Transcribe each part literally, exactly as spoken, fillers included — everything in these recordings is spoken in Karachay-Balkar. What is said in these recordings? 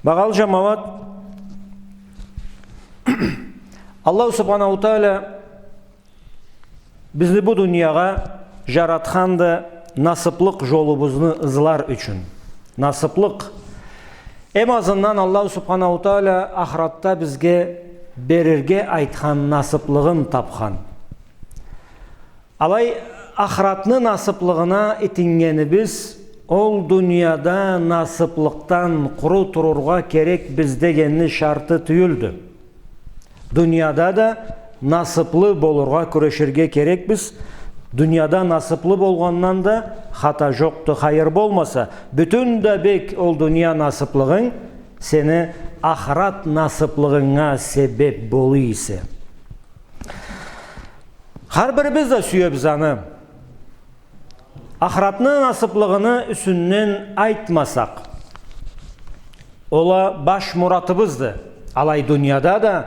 Багъалы жамауат, Аллаху Субханаху Тааля бизни бу дуниягъа жаратханды насыплыкъ жолубузну ызлар ючюн. Насыплыкъ. Эм азындан Аллаху Субханаху Тааля ахыратда бизге берирге айтхан насыплыгъын тапхан. Алай, ахыратны насыплыгъына итиннгенибиз ол дунияда насыплыкъдан къуру турургъа керекбиз дегенни шарты тюйюлдю. Дунияда да насыплы болургъа кюреширге керекбиз. Дунияда насыплы болгъандан да хата жокъду, хайыр болмаса. Бютюн да бек ол дуния насыплыгъынг сени ахырат насыплыгъынга себеп болур эсе. Хар бирибиз да сюебиз аны. Ахыратны насыплыгъыны юсюнден айтмасакъ, ол а баш муратыбызды. Алай дунияда да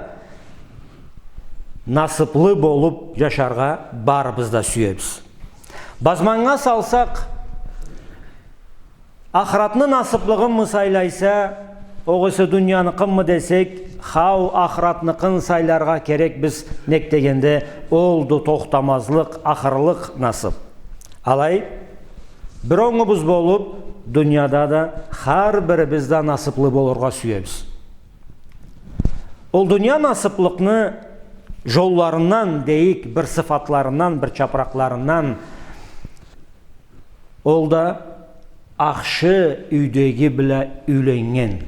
насыплы болуп жашаргъа барыбыз да сюебиз. Базманнга салсакъ, ахыратны насыплыгъынмы сайлайса, огъесе дунияныкъынмы десек, хау, ахыратныкъын сайларгъа керекбиз, нек дегенде, олду тохтамазлыкъ, ахырлыкъ насып. Алай, бир онгубуз болуп, дунияда да хар бирибиз да насыплы болургъа сюебиз. Ол дуния насыплыкъны жолларындан дейик, бир сыфатларындан, бир чапыракъларындан, ол да ахшы юйдеги бла юйленнген.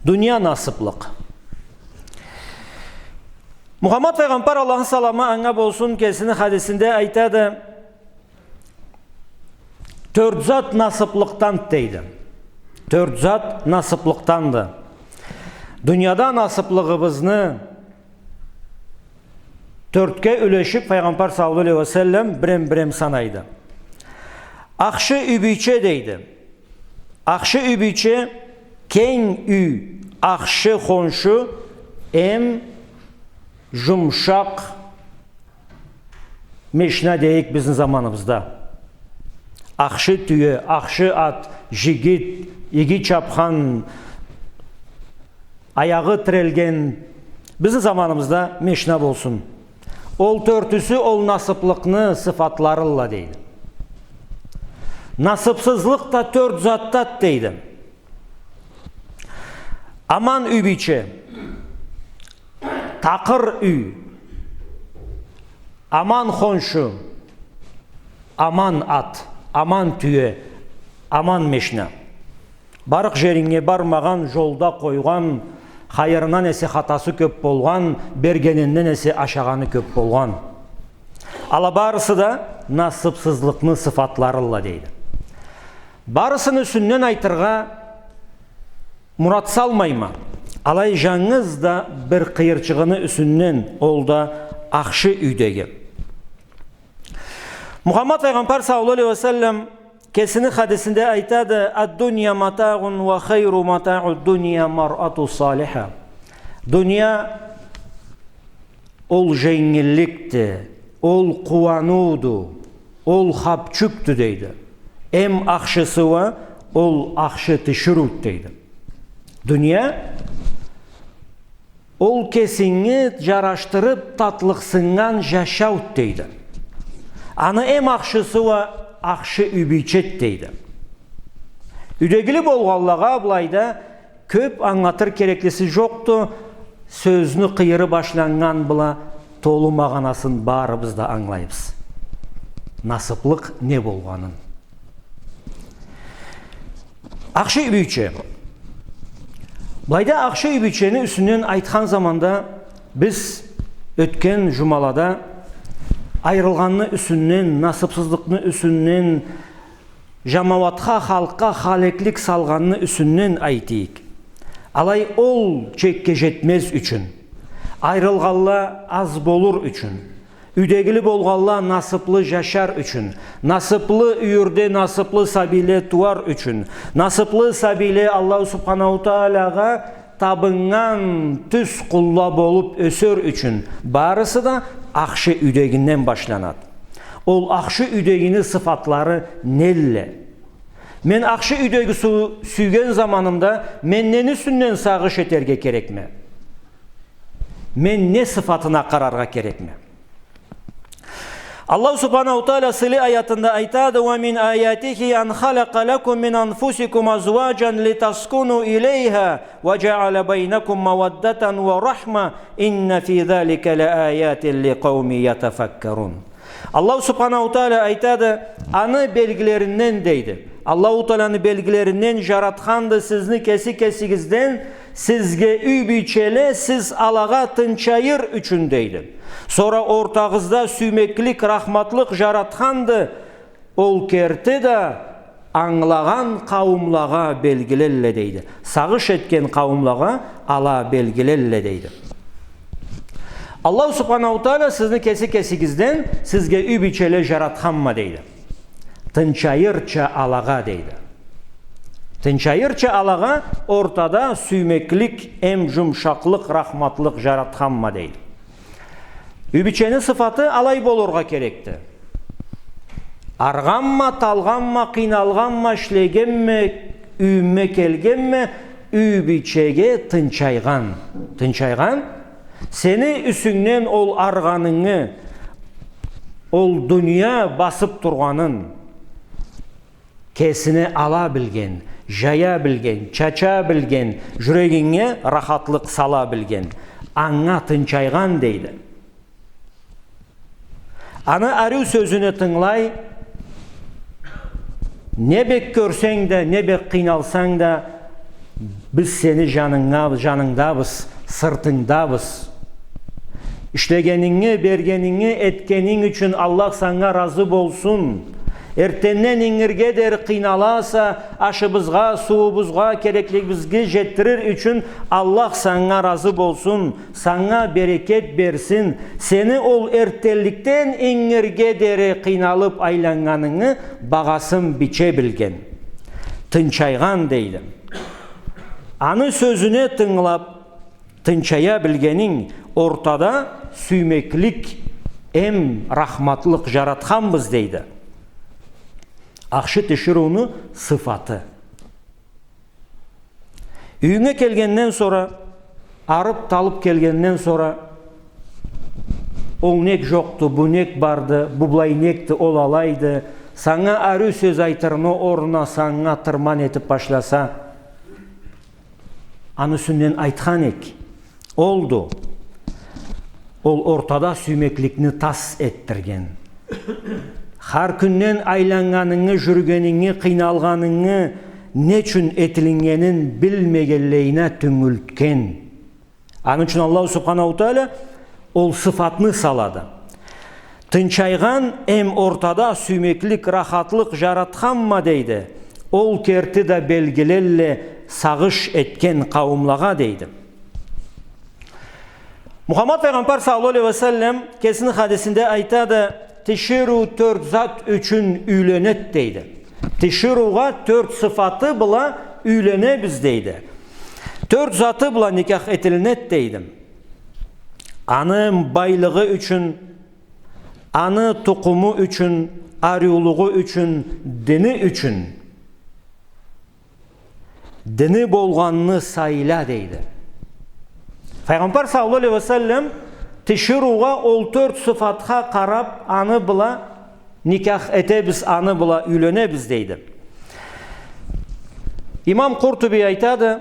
Дуния насыплыкъ. Мухаммад файгъамбар, Аллахны саламы анга болсун, кесини хадисинде айтады, тёрт зат насыплыкъдан дейди. Тёрт зат насыплыкъданды. Дунияда насыплыгъыбызны тёртге юлешип, файгъамбар саллаллаху алейхи ва саллам бирем-бирем санайды. Ахшы юй бийче дейди. Ахшы юй бийче, кенг юй, ахшы хоншу, эм жумшакъ мешна дейик бизни заманыбызда. Ахшы тюе, ахшы ат, жигит, иги чапхан, аягъы тирелген, бизни заманыбызда мешна болсун. Ол тёртюсю ол насыплыкъны сыфатларылла дейди. Насыпсызлыкъ да тёрт затдад дейди. Аман юй бийче, такъыр юй, аман хоншу, аман ат, аман тюе, аман мешна. Барыкъ жеринге бармагъан, жолда къойгъан, хайырындан эсе хатасы кёп болгъан, бергенинден эсе ашагъаны кёп болгъан. Ала барысы да насыпсызлыкъны сыфатларылла дейди. Барысыны юсюнден айтыргъа мурат салмайма. Алай жангыз да бир къыйырчыгъыны юсюнден, ол да ахшы юйдеги. Мухаммад файгъамбар саллаллаху алейхи ва саллам кесини хадисинде айтады: «Ад-дунья матаъун ва хайру матаъуд-дунья маръату салиха». Дуния ол женгилликди, ол къууаныуду, ол хапчюкдю дейди. Эм ахшысы уа ол ахшы тиширыуду дейди. Дуния ол кесинги жарашдырып татлыкъсыннган жашауд дейди. Аны эм ахшысы уа ахшы юй бийчед дейди. Юйдегили болгъанлагъа былайда кёп ангылатыр кереклиси жокъду, сёзню къыйыры башланнган бла толу магъанасын барыбыз да ангылайбыз. Насыплыкъ не болгъанын. Ахшы юй бийче. Былайда ахшы юй бийчени юсюнден айтхан заманда биз ётген жумалада айырылгъанны юсюнден, насыпсызлыкъны юсюнден, жамауатха, халкъгъа халеклик салгъанны юсюнден айтыйыкъ. Алай ол чекге жетмез ючюн, айырылгъанла аз болур ючюн, юйдегили болгъанла насыплы жашар ючюн, насыплы юйюрде насыплы сабийле тууар ючюн, насыплы сабийле Аллаху Субханаху Таалагъа табыннган тюз къулла болуп ёсер ючюн, барысы да ахшы юйдегинден башланад. Ол ахшы юйдегини сыфатлары нелле? Мен ахшы юйдегисин сюйген заманымда, мен нени юсюнден сагъыш этерге керекме? Мен не сыфатына къараргъа керекме? Аллаху Субханаху Тааля сыйлы аятында айтады: «ومن آياته أن خلق لكم من أنفسكم أزواجا لتسكنوا إليها وجعل بينكم مودة ورحمة إن في ذلك لآيات لقوم يتفكرون». Аллаху Субханаху Тааля айтады, аны белгилеринден дейди. Аллаху Тааляны белгилеринден жаратханды сизни кеси кесигизден, сизге юй бийчеле, сиз алагъа тынчайыр ючюн дейди. Сора ортагъызда сюймеклик, рахматлыкъ жаратханды, ол керти да ангылагъан къауумлагъа белгилелле дейди. Сагъыш этген къауумлагъа ала белгилелле дейди. Аллаху Субханаху Тааля сизни кеси кесигизден сизге юй бийчеле жаратханма дейди. Тынчайырча алагъа дейди. Тынчайырча алагъа ортада сюймеклик, эм жумшакълыкъ, рахматлыкъ жаратханма дейди. Юй бийчени сыфаты алай болургъа керекди. Арыгъанма, талгъанма, къыйналгъанма, ишлегенме, юйюме келгенме, юй бийчеге тынчайгъан. Тынчайгъан, сени юсюнгден ол арыгъанынгы, ол дуния басып тургъанын, кесине ала билген, жая билген, чача билген, жюрегинге рахатлыкъ сала билген, анга тынчайгъан дейди. Аны ариу сёзюне тынгылай, не бек кёрсенг да, не бек къыйналсанг да, биз сени жанынга, жанынгдабыз, сыртынгдабыз. Ишлегенинги, бергенинги, этгенинг ючюн Аллах санга разы болсун. Эртденден ингирге дери къыйналаса, ашыбызгъа, сууубузгъа, кереклигибизге жетдирир ючюн Аллах санга разы болсун, санга берекет берсин. Сени ол эртденликден ингирге дери къыйналып айланнганынгы багъасын биче билген. Тынчайгъан дейди. Аны сёзюне тынгылап, тынчая билгенинг, ортада сюймеклик эм рахматлыкъ жаратханбыз дейди. Ахшы тиширыуну сыфаты. Юйюнге келгенден сора, арып-талып келгенден сора, ол нек жокъду, бу нек барды, бу былай некди, ол алайды, санга ариу сёз айтырны орнуна санга тырман этип башласа, аны юсюнден айтхан эк. Олду. Ол ортада сюймекликни тас этдирген. Хар кюнден айланнганынгы, жюрюгенинги, къыйналгъанынгы не ючюн этилиннгенин билмегенлейине тюнгюлтген. Аны ючюн Аллаху Субханаху Тааля ол сыфатны салады. Тынчайгъан эм ортада сюймеклик, рахатлыкъ жаратханма дейди. Ол керти да белгилелле сагъыш этген къауумлагъа дейди. Мухаммад файгъамбар саллаллаху алейхи ва саллам кесини хадисинде айтады, тиширыу тёрт зат ючюн юйленед дейди. Тиширыугъа тёрт сыфаты бла юйленебиз дейди. Тёрт заты бла никях этилинед дейди. Аны байлыгъы ючюн, аны тукъуму ючюн, ариулугъу ючюн, дини ючюн. Дини болгъанны сайла дейди. Файгъамбар саллаллаху алейхи ва саллам тиширыугъа ол тёрт сыфатха къарап, аны бла никях этебиз, аны бла юйленебиз дейди. Имам Къуртуби айтады,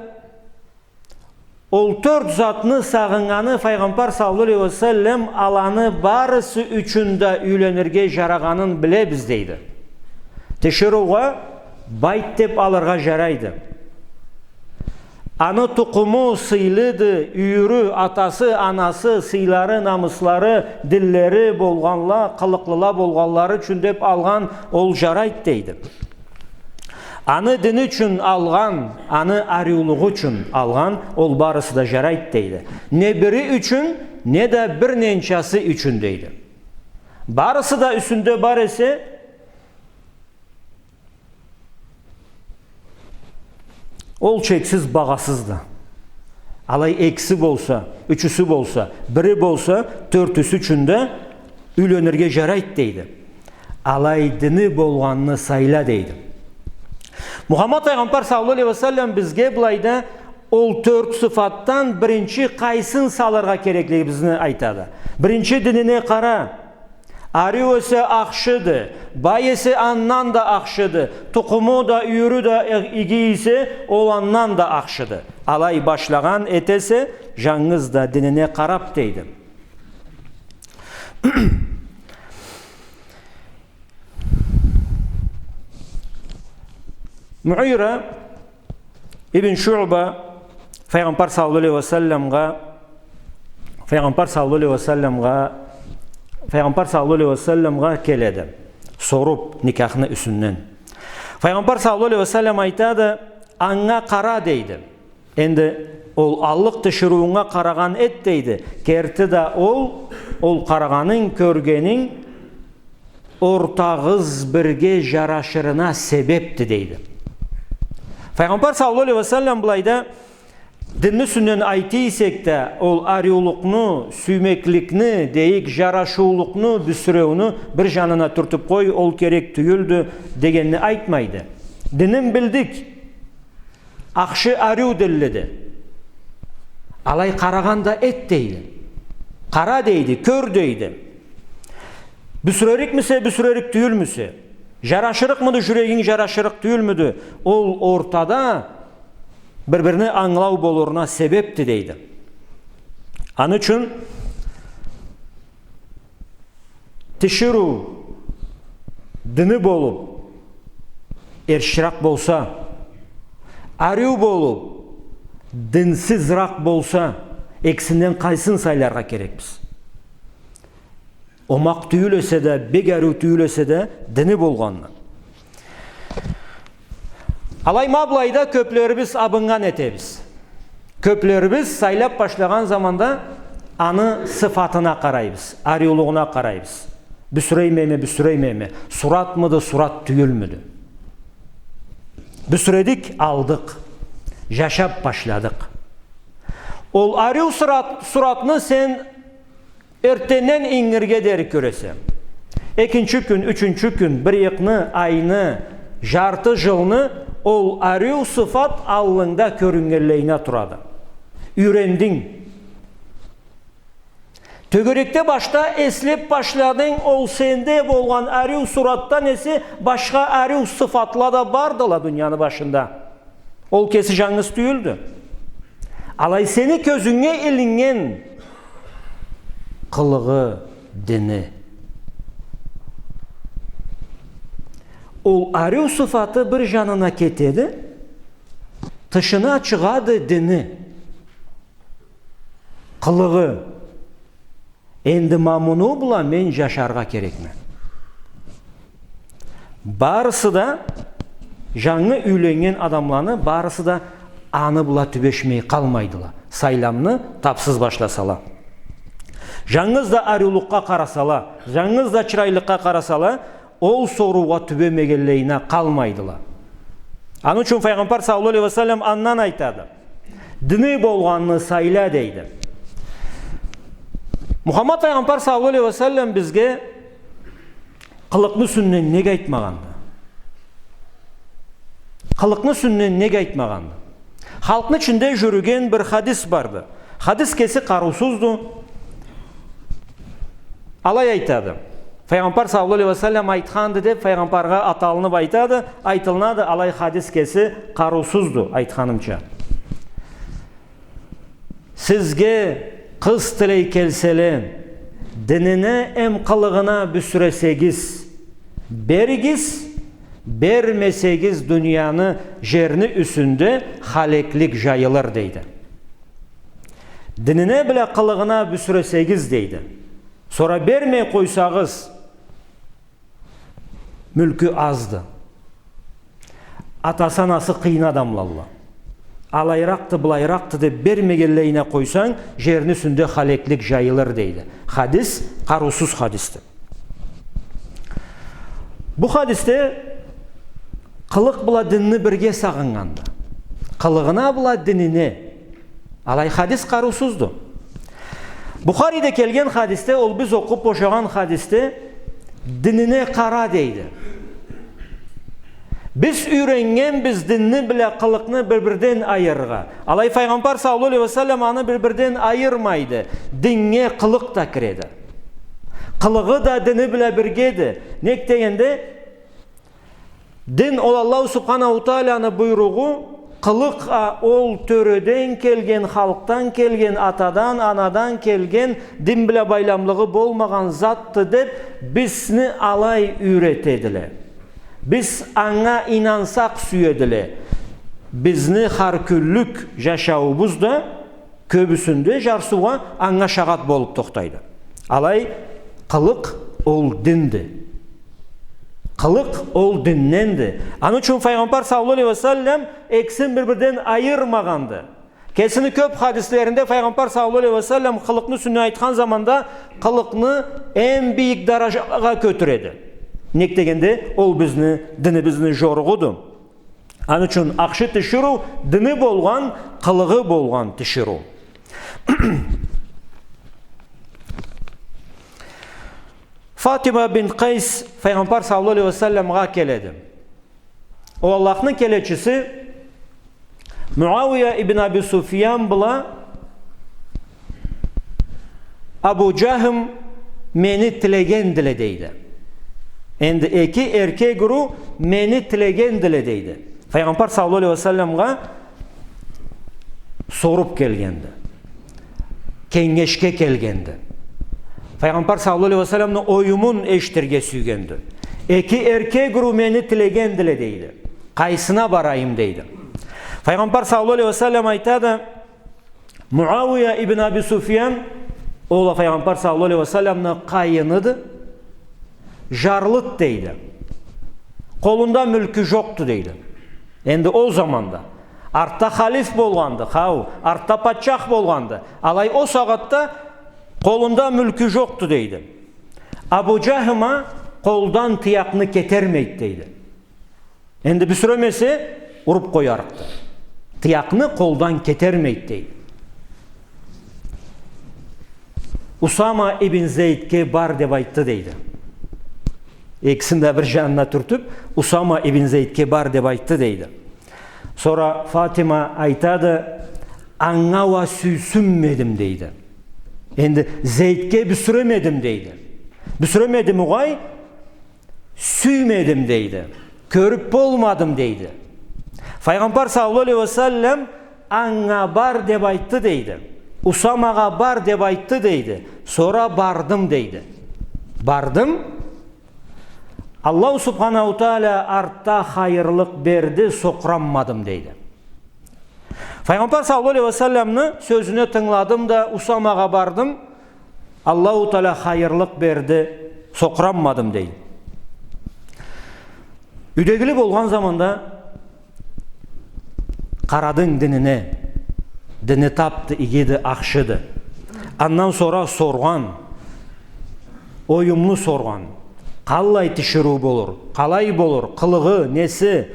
ол тёрт затны сагъыннганы Файгъамбар саллаллаху алейхи ва саллам аланы барысы ючюн да юйленирге жарагъанын билебиз дейди. Тиширыугъа байт деп алыргъа жарайды. Аны тукъуму сыйлыды, юйюрю, атасы, анасы, сыйлары, намыслары, динлери болгъанла, къылыкълыла болгъанлары ючюн деп алгъан ол жарайды дейди. Аны дини ючюн алгъан, аны ариулугъу ючюн алгъан, ол барысы да жарайды дейди. Не бири ючюн, не да бир ненчасы ючюн дейди. Барысы да юсюнде бар эсе, ол чексиз багъасызды. Алай экиси болса, ючюсю болса, бири болса, тёртюсю ючюн да юйленирге жарайды дейди. Алай дини болгъанны сайла дейди. Мухаммад файгъамбар саллаллаху алейхи ва саллам бизге былайда ол тёрт сыфатдан биринчи къайсын салыргъа кереклигибизни айтады. Биринчи, динине къара. Ариу эсе, ахшыды. Бай эсе, андан да ахшыды. Тукъуму да, юйюрю да, э, иги эсе, ол андан да ахшыды. Алай башлагъан этесе, жангыз да динине къарап, дейди. Мугъира ибн Шуъба файгъамбар саллаллаху алейхи ва салламгъа, файгъамбар саллаллаху алейхи ва салламгъа, файгъамбар саллаллаху алейхи ва салламгъа келеди. Соруп никахны юсюнден. Файгъамбар саллаллаху алейхи ва саллам айтады, анга къара, дейди. Энди ол аллыкъ тиширыуунга къарагъан эт, дейди. Керти да ол, ол къарагъанынг, кёргенинг ортагъыз бирге жарашырына себепди, дейди. Файгъамбар саллаллаху алейхи ва саллам былайда динни юсюнден айта эсек да, ол ариулукъну, сюймекликни, дейик, жарашыулукъну, бюсюреуню бир жанына тюртюп къой, ол керек тюйюлдю дегенни айтмайды. Динин билдик. Ахшы, ариу динлиди. Алай къарагъан да эт, дейди. Къара, дейди, кёр, дейди. Бюсюрерикмисе, бюсюрерик тюйюлмюсе? Жарашырыкъмыды жюрегинг, жарашырыкъ тюйюлмюдю? Ол ортада бир-бирини ангылау болурына себепди, дейди. Аны ючюн тиширыу дини болуп, эрширакъ болса, ариу болуп, динсизиракъ болса, экисинден къайсын сайларгъа керекбиз? Омакъ тюйюл эсе да, бек ариу тюйюл эсе да, дини болгъанына. Алай ма былайда кёплерибиз абыннган этебиз. Кёплерибиз сайлап башлагъан заманда аны сыфатына къарайбыз, ариулугъуна къарайбыз. Бюсюреймеми, бюсюреймеми, суратмыды, сурат тюйюлмюдю? Бюсюредик, алдыкъ, жашап башладыкъ. Ол ариу сурат-, суратны сен эртденден ингирге дери кёресе. Экинчи кюн, ючюнчю кюн, бир ыйыкъны, айны, жарты жылны ол ариу сыфат аллынгда кёрюннгенлейине турады. Юйрендинг. Тёгерекде башда эслеп башладынг, ол сенде болгъан ариу суратдан эсе башха ариу сыфатла да бардыла дунияны башында. Ол кеси жангыз тюйюлдю. Алай сени кёзюнге илиннген къылыгъы, дини. Ол ариу сыфаты бир жанына кетеди, тышына чыгъады дини, къылыгъы. Энди ма муну бла мен жашаргъа керекме. Барысы да, жангы юйленнген адамланы барысы да аны бла тюбешмей къалмайдыла. Сайламны тапсыз башласала. Жангыз да ариулукъгъа къарасала, жангыз да чырайлыкъгъа къарасала, ол соруугъа тюбемегенлейине къалмайдыла. Аны ючюн Файгъамбар саллаллаху алейхи ва саллам андан айтады. Дини болгъанны сайла, дейди. Мухаммад Файгъамбар саллаллаху алейхи ва саллам бизге къылыкъны юсюнден нек айтмагъанды? Къылыкъны юсюнден нек айтмагъанды? Халкъны ичинде жюрюген бир хадис барды. Хадис кеси къарыусузду. Алай айтады. Файгъамбар саллаллаху алейхи ва саллам айтханды деп, Файгъамбаргъа аталынып айтады, айтылынады, алай хадис кеси къарыусузду, айтханымча. Сизге къыз тилей келселе, динине эм къылыгъына бюсюресегиз, беригиз, бермесегиз, дунияны, жерни юсюнде халеклик жайылыр, дейди. Динине бла къылыгъына бюсюресегиз, дейди. Сора бермей къойсагъыз, мюлкю азды. Атасы-анасы къыйын адамлалла. Алайыракъды, былайыракъды деп бермегенлейине къойсанг, жерни юсюнде халеклик жайылыр, дейди. Хадис къарыусуз хадисди. Бу хадисде къылыкъ бла динни бирге сагъыннганды. Къылыгъына бла динине. Алай хадис къарыусузду. Бухариде келген хадисде, ол биз окъуп бошагъан хадисде, динине къара, дейди. Биз юйреннгенбиз динни бла къылыкъны бир-бирден айырыргъа. Алай Файгъамбар саллаллаху алейхи ва саллам аны бир-бирден айырмайды. Диннге къылыкъ да киреди. Къылыгъы да дини бла биргеди. Нек дегенде, дин ол Аллаху субханаху тааланы буйругъу, къылыкъ а ол тёреден келген, халкъдан келген, атадан, анадан келген, дин бла байламлыгъы болмагъан затды деп, бизни алай юйретедиле. Биз анга ийнансакъ сюедиле. Бизни хар кюнлюк жашауубуз да кёбюсюнде жарсыугъа анга шагъат болуп тохтайды. Алай, къылыкъ ол динди. Къылыкъ ол динденди. Аны ючюн Файгъамбар саллаллаху алейхи ва саллам экисин бир-бирден айырмагъанды. Кесини кёп хадислеринде Файгъамбар саллаллаху алейхи ва саллам къылыкъны юсюнден айтхан заманда къылыкъны эм бийик даражагъа кётюреди. Нек дегенде, ол бизни динибизни жоругъуду. Аны ючюн ахшы тиширыу дини болгъан, къылыгъы болгъан тиширыу. Фатима бинт Къайс Файгъамбар саллаллаху алейхи ва салламгъа келеди. Ол Аллахны келечиси Муауия ибн Аби Суфьян бла Абу Джахм мени тилегендиле, дейди. Энди эки эркек уруу мени тилегендиле, дейди. Файгъамбар саллаллаху алейхи ва салламгъа соруп келгенди. Кенгешге келгенди. Файгъамбар саллаллаху алейхи ва салламны оюмун эшитирге сюйгенди. Эки эркек уруу мени тилегендиле, дейди. Къайсына барайым, дейди. Файгъамбар саллаллаху алейхи ва саллам айтады, Муауия ибн Аби Суфьян, ол а Файгъамбар саллаллаху алейхи ва салламны къайыныды, жарлыды, дейди. Къолунда мюлкю жокъду, дейди. Энди ол заманда. Артда халиф болгъанды, хау, артда патчах болгъанды. Алай ол сагъатда къолунда мюлкю жокъду, дейди. Абу Джахм а къолдан таякъны кетермейди, дейди. Энди бюсюремесе, уруп къоярыкъды. Таякъны къолдан кетермейди, дейди. Усама ибн Зейдге бар деп айтды, дейди. Экисин да бир жанына тюртюп, Усама ибн Зейдге бар деп айтды, дейди. Сора Фатима айтады, анга уа сюйсюнмедим, дейди. Энди Зейдге бюсюремедим, дейди. Бюсюремедим угъай, сюймедим, дейди. Кёрюп болмадым, дейди. Файгъамбар саллаллаху алейхи ва саллам анга бар деп айтды, дейди. Усамагъа бар деп айтды, дейди. Сора бардым, дейди. Бардым. Аллаху субханаху таала артда хайырлыкъ берди, сокъуранмадым, дейди. Файгъамбар саллаллаху алейхи ва салламны сёзюне тынгыладым да, Усамагъа бардым. Аллаху таала хайырлыкъ берди, сокъуранмадым, дейди. Юйдегили болгъан заманда къарадынг динине, дини тапды, игиди, ахшыды. Андан сора соргъан, оюмну соргъан. Къаллай тиширыу болур, къалай болур, къылыгъы, неси?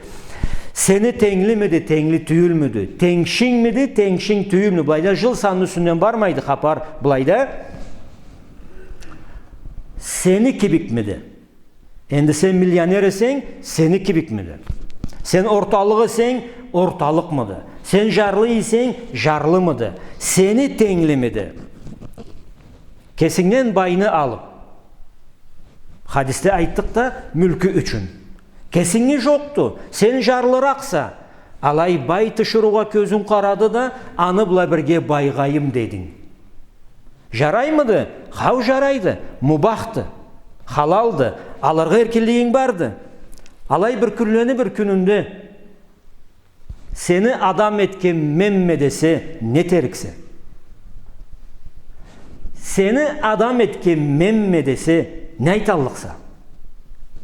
Сени тенглимиди, тенгли тюйюлмюдю? Тенгшингмиди, тенгшинг тюйюлмю? Былайда жыл санны юсюнден бармайды хапар, былайда. Сени кибикмиди? Энди сен миллионер эсенг, сени кибикмиди? Сен орталыкъ эсенг, орталыкъмыды? Сен жарлы эсенг, жарлымыды? Сени тенглимиди? Кесингден байны алып. Хадисде айтдыкъ да, мюлкю ючюн. Кесингде жокъду, сен жарлыракъса, алай бай тиширыугъа кёзюнг къарады да, аны бла бирге байгъайым дединг. Жараймыды? Хау, жарайды. Мубахды. Халалды. Алыргъа эркинлигинг барды. Алай бир кюнлени бир кюнюнде сени адам этген менме десе, не этериксе? Сени адам этген менме десе, не айталлыкъса?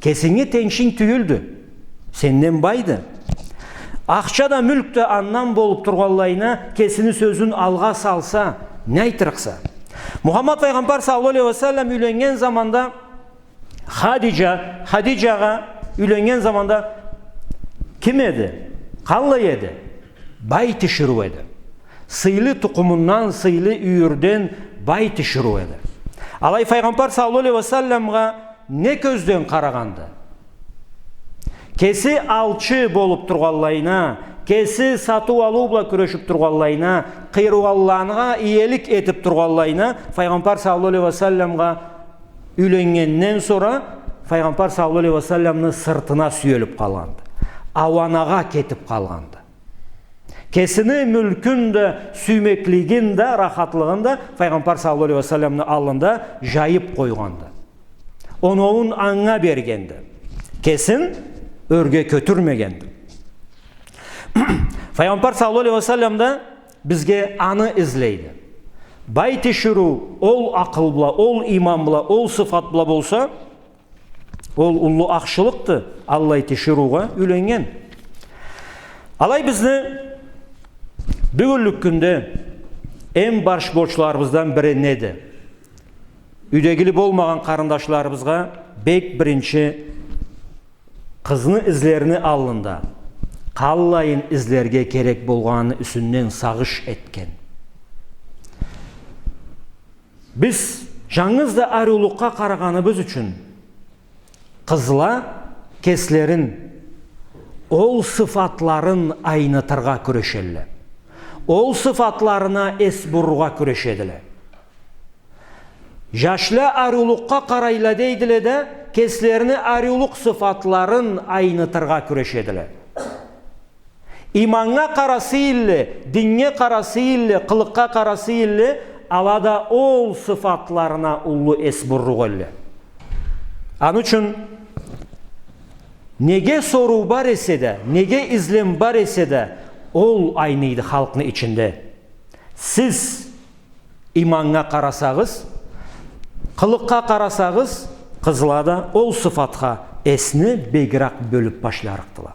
Кесинги тенгшинг тюйюлдю. Сенден байды. Ахча да, мюлк да андан болуп тургъанлайына, кесини сёзюн алгъа салса, не айтырыкъса? Мухаммад файгъамбар саллаллаху алейхи ва саллам юйленнген заманда Хадиджа, Хадиджагъа юйленнген заманда ким эди? Къаллай эди? Бай тиширыу эди. Сыйлы тукъумундан, сыйлы юйюрден бай тиширыу эди. Алай файгъамбар саллаллаху алейхи ва салламгъа не кёзден къарагъанды? Кеси алчы болуп тургъанлайына, кеси сатыу-алыу бла кюрешип тургъанлайына, къыйырыугъанлагъа иелик этип тургъанлайына, Файгъамбар саллаллаху алейхи ва салламгъа юйленнгенден сора, Файгъамбар саллаллаху алейхи ва салламны сыртына сюелип къалгъанды. Ауанагъа кетип къалгъанды. Кесини мюлкюн да, сюймеклигин да, рахатлыгъын да Файгъамбар саллаллаху алейхи ва салламны аллында жайып къойгъанды. Оноуун анга бергенди. Кесин ёрге кётюрмегенди. Файгъамбар саллаллаху алейхи ва саллам да бизге аны излейди. Бай тиширыу ол акъыл бла, ол иман бла, ол сыфат бла болса, ол уллу ахшылыкъды, аллай тиширыугъа юйленнген. Алай бизни бюгюнлюк кюнде эм баш борчларыбыздан бири неди? Юйдегили болмагъан къарындашларыбызгъа бек биринчи къызны излерини аллында къаллайын излерге керек болгъаныны юсюнден сагъыш этген. Биз жангыз да ариулукъгъа къарагъаныбыз ючюн къызла кеслерин ол сыфатларын айнытыргъа кюрешелле. Ол сыфатларына эс бурургъа кюрешедиле. Жашла ариулукъгъа къарайла дейдиле да, кеслерини ариулукъ сыфатларын айнытыргъа кюрешедиле. Иманнга къараса эдиле, диннге къараса эдиле, къылыкъгъа къараса эдиле, ала да ол сыфатларына уллу эс бурурукъ эдиле. Аны ючюн неге соруу бар эсе да, неге излем бар эсе да, ол айныйды халкъны ичинде. Сиз иманнга къарасагъыз, къылыкъгъа къарасагъыз, къызла да ол сыфатха эсни бегирек бёлюп башларыкъдыла.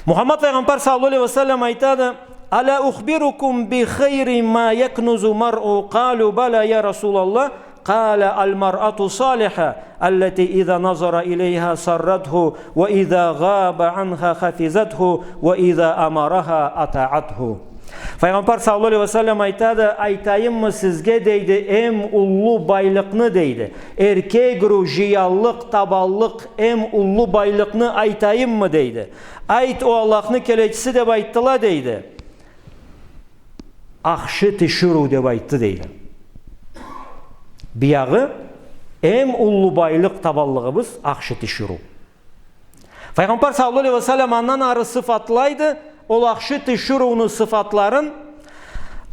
Мухаммад Файгъамбар саллаллаху алейхи ва саллам айтады: «Ала ухбирукум би хайри ма якнузу маръу?» Къалу: «Бала, я Расулаллах». Къала: «Аль-маръату салиха, аллати иза назара илейха сарратху, ва иза гъаба анха хафизатху, ва иза амараха атаатху». Файгъамбар саллаллаху алейхи ва саллам айтады: «Айтайыммы сизге, — дейди, — эм уллу байлыкъны, — дейди, — эркегиру жыяллыкъ, табаллыкъ, эм уллу байлыкъны айтайыммы?» — дейди. «Айт, о Аллахны келечиси», — деп айтдыла, дейди. «Ахшы тиширыу», — деп айтды, дейди. Биягъы эм уллу байлыкъ, табаллыгъыбыз ахшы тиширыу. Файгъамбар саллаллаху алейхи ва саллам андан ары сыфатлайды ол ахшы тиширыуну сыфатларын: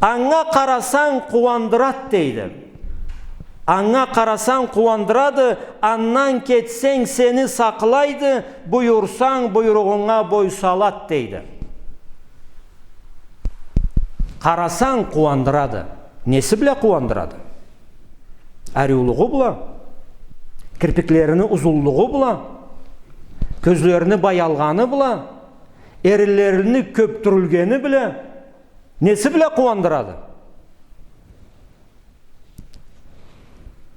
«Анга къарасанг, къууандырат», — дейди. «Анга къарасанг, къууандырады, андан кетсенг, сени сакълайды, буюрсанг, буйругъунга бой салат», — дейди. Къарасанг, къууандырады. Неси бла къууандырады? Ариулугъу бла, кирпиклерини узунлугъу бла, кёзлерини баялгъаны бла, эринлерини кёптюрюлгени бла, неси бла къууандырады?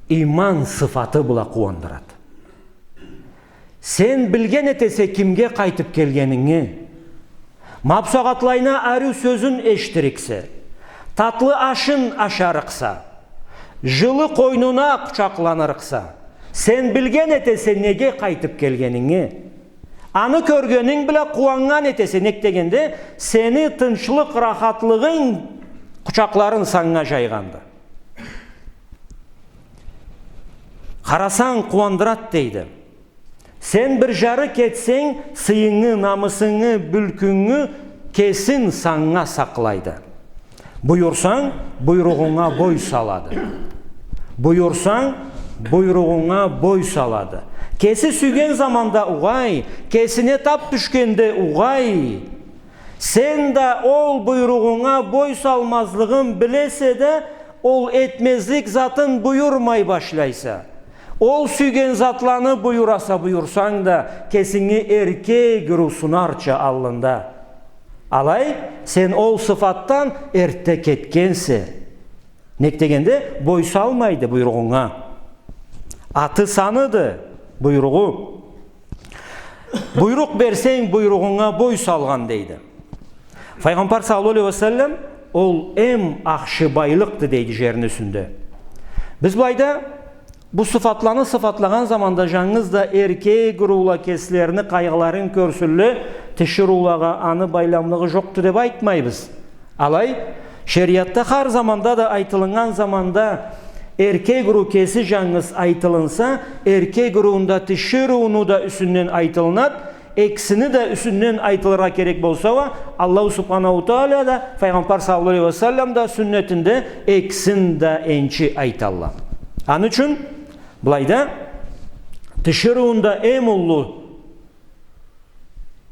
Иман сыфаты бла къууандырады. Сен билген этесе кимге къайтып келгенинги. Ма бусагъатлайына ариу сёзюн эшитириксе, татлы ашын ашарыкъса, жылы къойнуна къучакъланырыкъса, сен билген этесе неге къайтып келгенинги. Аны кёргенинг бла къууаннган этесе, нек дегенде, сени тынчлыкъ, рахатлыгъынг къучакъларын санга жайгъанды. Къарасанг, къууандырат, дейди. Сен бир жары кетсенг, сыйынгы, намысынгы, мюлкюнгю кесин санга сакълайды. Буюрсанг, буйругъунга бой салады. Буюрсанг, буйругъунга бой салады. Кеси сюйген заманда угъай, кесине тап тюшгенде угъай. Сен да ол буйругъунга бой салмазлыгъын билесе да, ол этмезлик затын буюрмай башлайса. Ол сюйген затланы буюраса, буюрсанг да, кесинги эркегиру сунарча аллында. Алай, сен ол сыфатдан эртте кетгенсе. Нек дегенде, бой салмайды буйругъунга. Аты саныды буйругъу. Буйрукъ берсенг, буйругъунга бой салгъан, дейди. Файгъамбар саллаллаху алейхи ва саллам, ол эм ахшы байлыкъды, дейди, жерни юсюнде. Биз былайда Бу сыфатланы сыфатлагъан заманда жангыз да эркек уурула кеслерини къайгъыларын кёрсюнле, тиширыулагъа аны байламлыгъы жокъду деп айтмайбыз. Алай, шериатда хар заманда да айтылыннган заманда эркек уруу кеси жангыз айтылынса, эркек уруунда тиширыуну да юсюнден айтылынады, экисини да юсюнден айтылыргъа керек болса уа, Аллаху Субханаху Тааля да, Файгъамбар саллаллаху алейхи ва саллам да сюннетинде экисин да энчи айталла. Аны ючюн былайда тиширыуунда эм уллу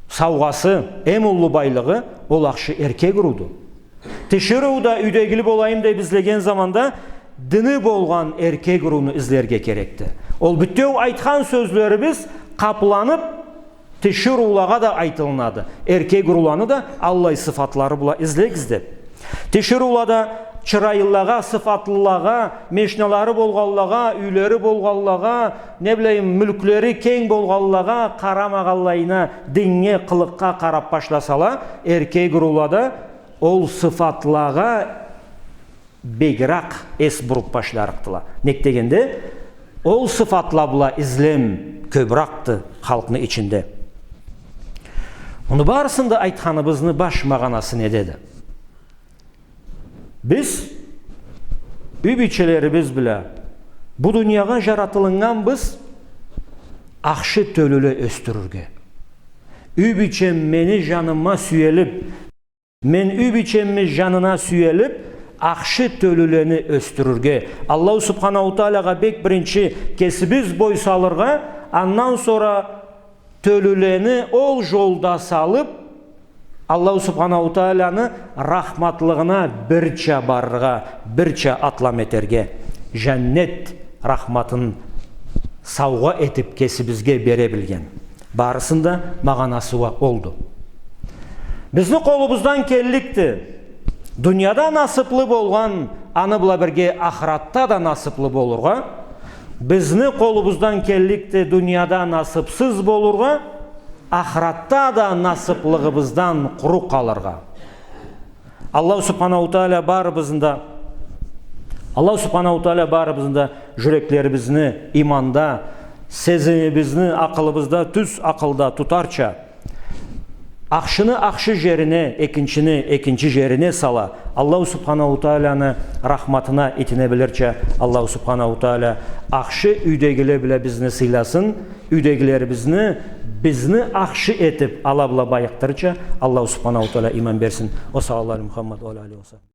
саугъасы, эм уллу байлыгъы ол ахшы эркек урууду. Тиширыу да юйдегили болайым деп излеген заманда дини болгъан эркек урууну излерге керекди. Ол бютеу айтхан сёзлерибиз къапланып, тиширыулагъа да айтылынады. Эркек урууланы да аллай сыфатлары бла излегиз деп. Тиширыула да чырайлылагъа, сыфатлылагъа, мешналары болгъанлагъа, юйлери болгъанлагъа, не билейим, мюлклери кенг болгъанлагъа къарамагъанлайына, диннге, къылыкъгъа къарап башласала, эркек уруула да ол сыфатлагъа бегирек эс буруп башларыкъдыла. Нек дегенде, ол сыфатла бла излем кёбюрекди халкъны ичинде. Муну барысын да айтханыбызны баш магъанасы недеди? Биз юй бийчелерибиз бла бу дуниягъа жаратылыннганбыз ахшы тёлюле ёсдюрюрге. Юй бийчем мени жаныма сюелип, мен юй бийчемми жанына сюелип, ахшы тёлюлени ёсдюрюрге. Аллаху Субханаху Тааляга бек биринчи кесибиз бой салыргъа, андан сора тёлюлени ол жолда салып, Аллаху Субханаху Тааляны рахматлыгъына бирча барыргъа, бирча атлам этерге, жаннет рахматын саугъа этип кесибизге бере билген. Барысын да магъанасы уа олду. Бизни къолубуздан келликди дунияда насыплы болгъан, аны бла бирге ахыратда да насыплы болургъа. Бизни къолубуздан келликди дунияда насыпсыз болургъа, ахыратда да насыплыгъыбыздан къуру къалыргъа. Аллаху Субханаху Тааля барыбызны да, Аллаху Субханаху Тааля барыбызны да жюреклерибизни иманда, сезимибизни акъылыбызда, тюз акъылда тутарча, ахшыны ахшы жерине, экинчини экинчи жерине сала, Аллаху Субханаху Тааляны рахматына итине билирча, Аллаху Субханаху Тааля ахшы юйдегиле бла бизни сыйласын, юйдегилерибизни бизни ахшы этип, ала бла байыкъдырырча Аллаху Субханаху Тааля иман берсин. Ва саллаллаху аля Мухаммад ва аля алихи ва сахбихи.